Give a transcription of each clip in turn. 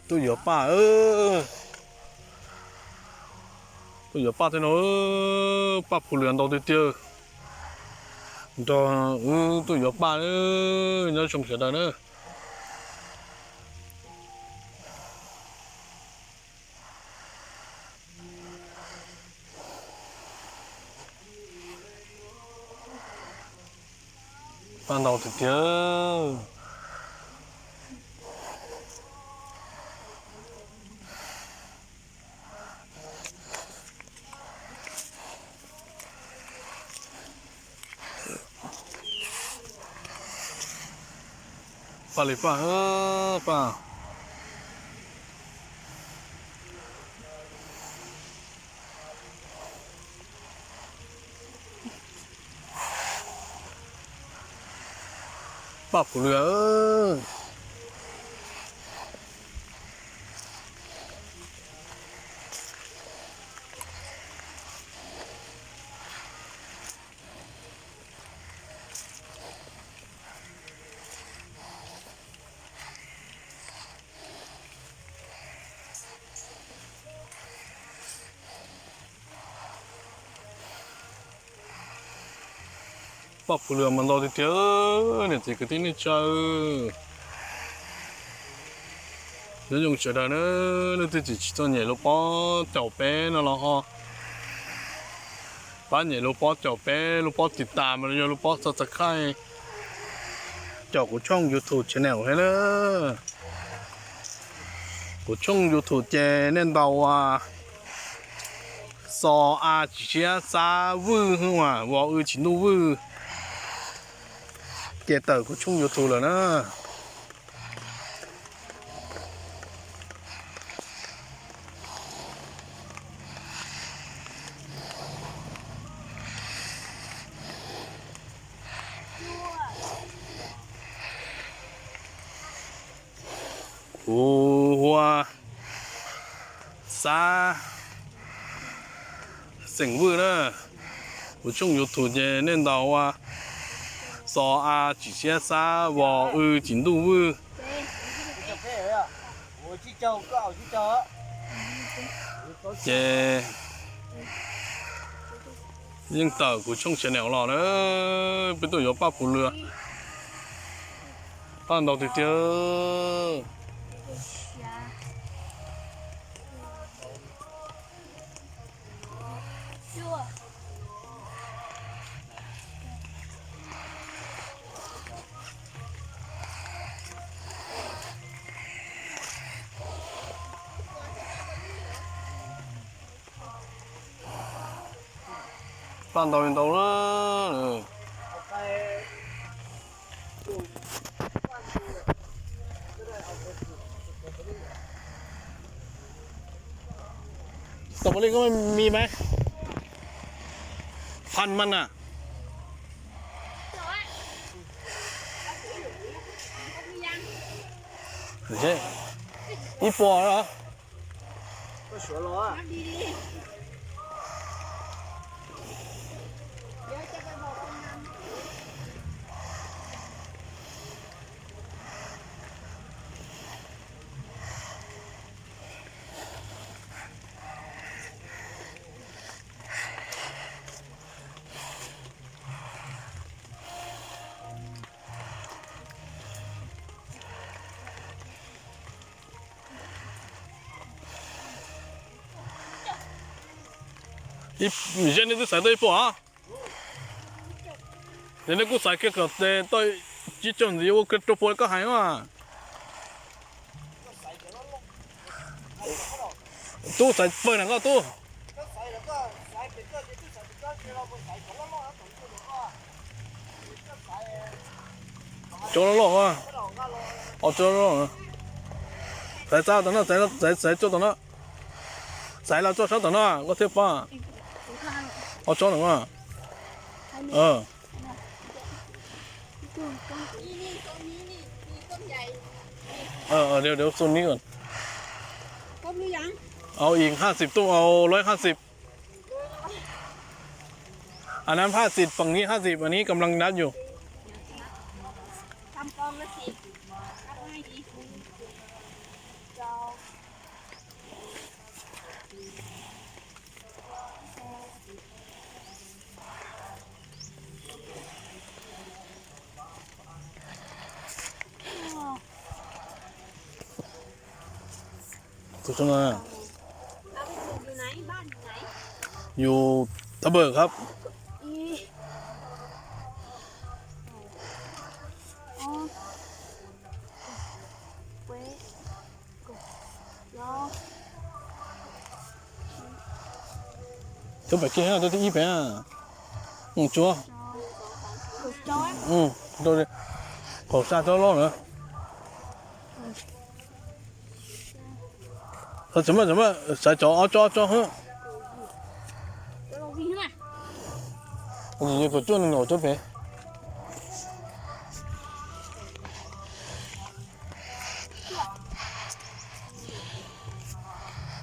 Tuaj yuav paj, tuaj yuav paj thiab no, paj phuv lwm ntau tiag tiag. Nrog wb tuaj yuav paj, nyob zoo sawv daws na. Paj ntau tiag tiag. Paj li paj, paj. Paj phuv lwm. Paj phuv lwm mas ntau tiag tiag, niam txiv kwv tij neej tsa. Nyob zoo sawv daws na, leej twg tseem tsis tau nyem lub pob caum peb no los ho pab nyem lub pob caum peb, lub pob tiv tas mas los yog lub pob subscribe, caum kuv tshooj YouTube channel thiab na. Kuv tshooj YouTube ces nej ntaus Xo A Tsis Siab Xab Vwj, Vos Ws Tsis Ntuj Vwj, ces tawm kuv tshooj YouTube lawm na. Kuv hu ua Xab Xeem Vwj na. Kuv tshooj YouTube ces nej ntaus ua Xo A Tsis Siab Xab Vos Ws Tsis Ntuj Vwj. Ces yeej tawm kuv tshooj channel los na, peb tuaj yuav paj phuv lwm. Paj ntau tiag tiag. Paj ntau li ntau na. Stromboli có mi mấy? Phần mặn à? Ib puas hả? Zeb, nej twb xaiv tau ib puas os? Ces nej kuj xaiv kiag kom tes tau tsib caug ntxiv ua rau puas koj hais os. Tub xaiv pawg na koj tub. Cov loj loj, o, cov loj loj. Xaiv txaj tom no, xaiv txaj tom no. Xaiv los txoj sab tom no koj thiaj pom. Ob tsob no. Ơ, ơ, để, để tôi nghĩ còn. Ao ink hai mươi tuj, ao lưới hai mươi. Anh em hai mươi, bằng nghĩa hai mươi, anh ấyกำลังนับอยู่. Thăm con nó xịt. Thăm hai gì? Cho Tus xwb na. อยู่ ทับเบิกครับ Cov pem kiag, cov thib ib pem. Tsuav. Qhov sa cov loj na. Txawm mas, txawm mas, xaiv cov ob tsob, ob tsob hwb. Yog kom cuaj nees nkaum cov pem.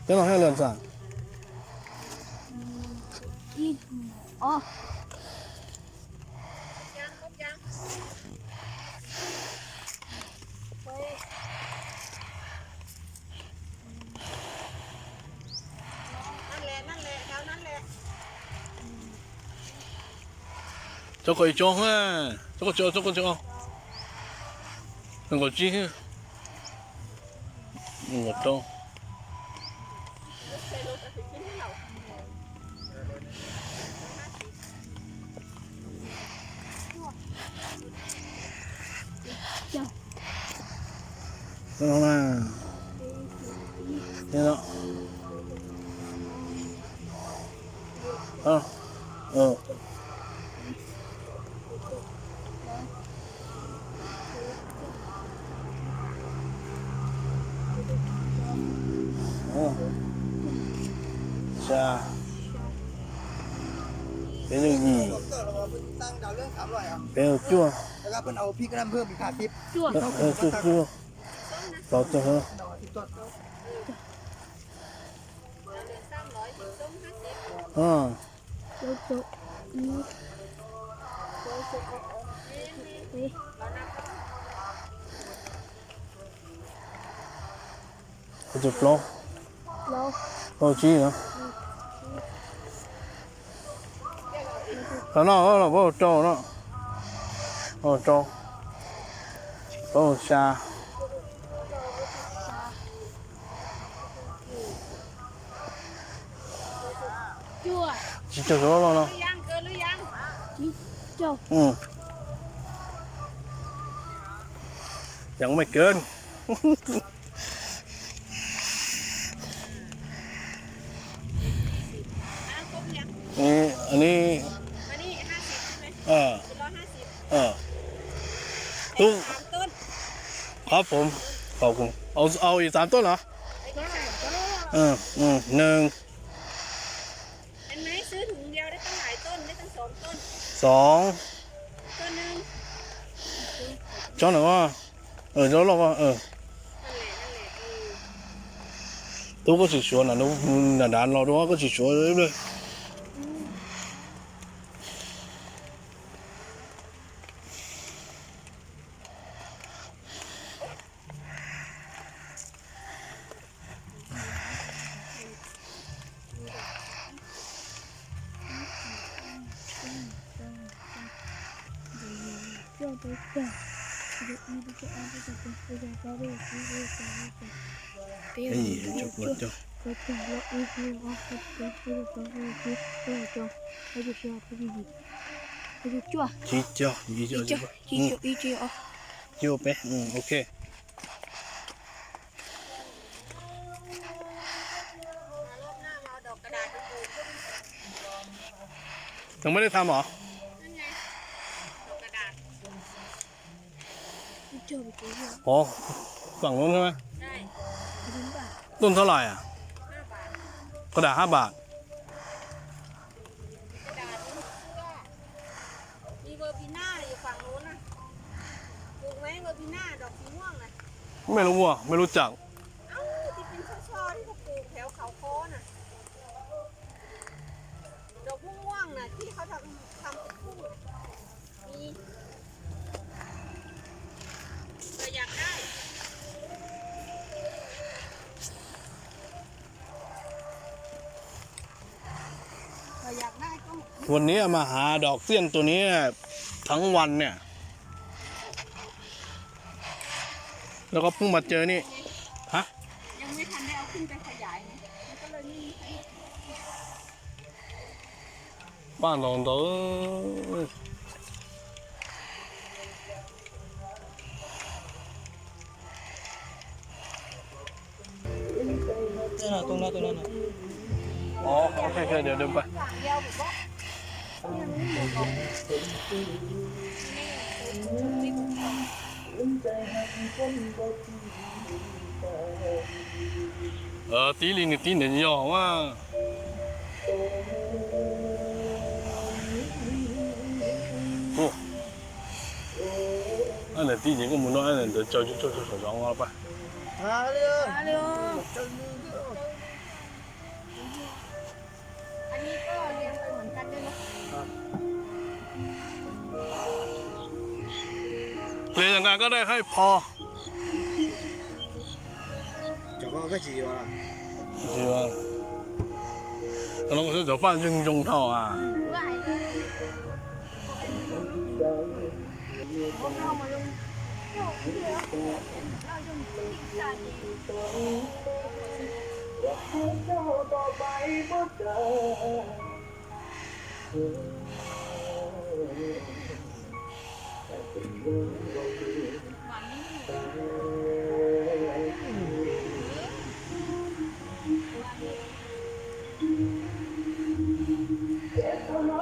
Cov no haj lwm xas. Tso kom ib tsob, tso kom tso, tso kom tso. Nees nkaum tsib, nees nkaum rau. Xya, peb leej yim, peb leej cuaj, cuaj, cuaj, plaub, plaub, plaub tsib no. Los no, los rau no, rau, plaub xya. Tsib caug, cov loj loj no. Yog me kawg. Tub, qhov pom, au, ib xav tuaj los. Neeg, xov, tsob no, tsob loj. Tub koj tsis suav na, nram nrad los dua koj tsis suav. Tsib caug, tsib caug, tsib caug peb, ok. Nws muaj lej tham os. Ủa,ฝั่งนู้นใช่ไหม? ต้นเท่าไหร่อ่ะ? กระดาษห้าบาท. Verbena อยู่ฝั่งนู้นนะ ปลูกไหม Verbena ดอกสีม่วงนะ ไม่รู้อ่ะ ไม่รู้จัก เอ้า ที่เป็นช่อๆที่เขาปลูกแถวเขาค้อน่ะ ดอกม่วงๆน่ะ ที่เขาทำทำเป็นพุ่มน่ะ มี เผื่ออยากได้ วันนี้มาหาดอกเสี้ยนตัวนี้ทั้งวันเนี่ย แล้วก็เพิ่งมาเจอนี่ ฮะ ยังไม่ทันได้เอา Paj ntaus ntawd. Tib li nws tib nws yog a. Nws tib ces koj mus noj ntawd tsaws tsaws tsaws saum zov no paj. Pliag nqa koj daim haib pho. Cov paj ntseeg ntsoog dhau a.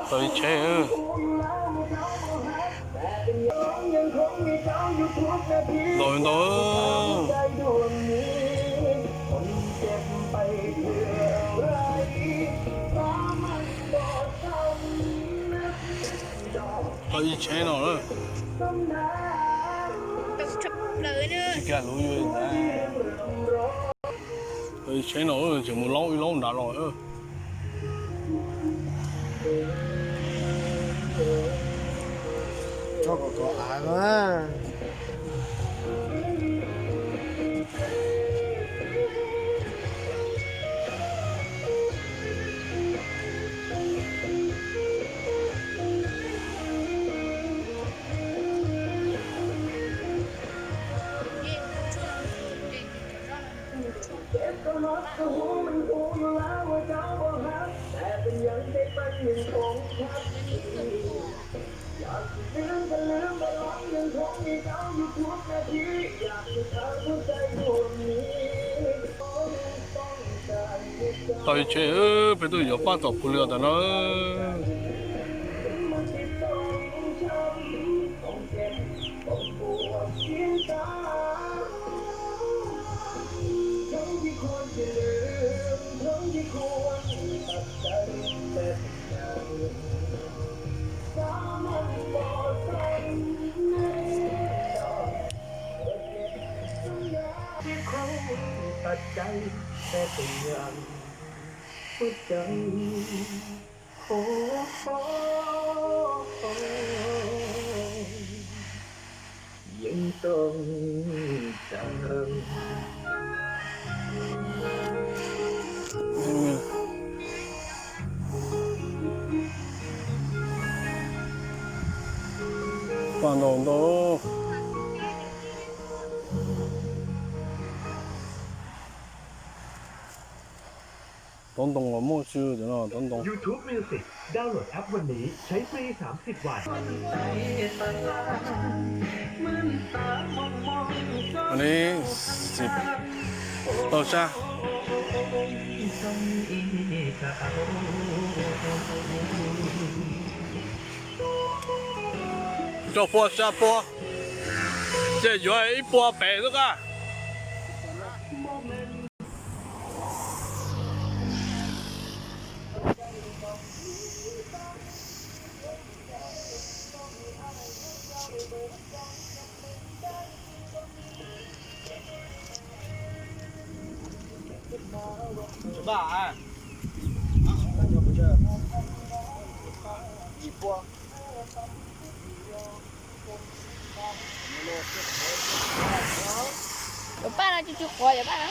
Tau ib tsheb. Ntau ntau. Tau ib tsheb no lawm. Tsis kiag lub yuav ntag. Tau ib tsheb no tseem mus laub ib laub nrad los. Tau ib tsheb, peb tuaj yuav paj tom puv lw tas no. Paj ntau ntau. Tau ntoo los muaj xwb, tau ntoo. YouTube Music, download appวันนี้ ใช้ฟรี สามสิบ วัน Anw ib tau sab. Rau pua sab pua, ces yuav ib puas pem xwb koj. Cov paj no tsis tsis qhuav cov paj no.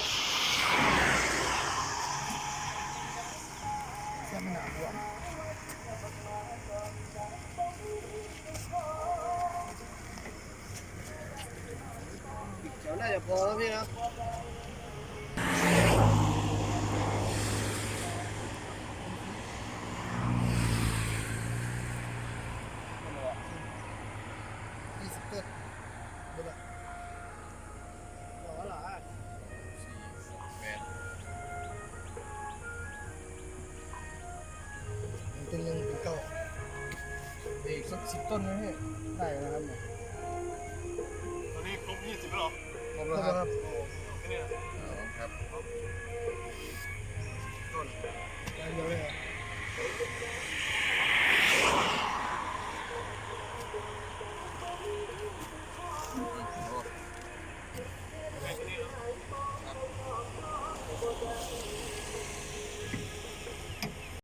ต้นนี้ได้นะครับเนี่ย ตอนนี้ครบยี่สิบแล้วเหรอ ครบแล้วครับ โอ้โห แค่นี้นะ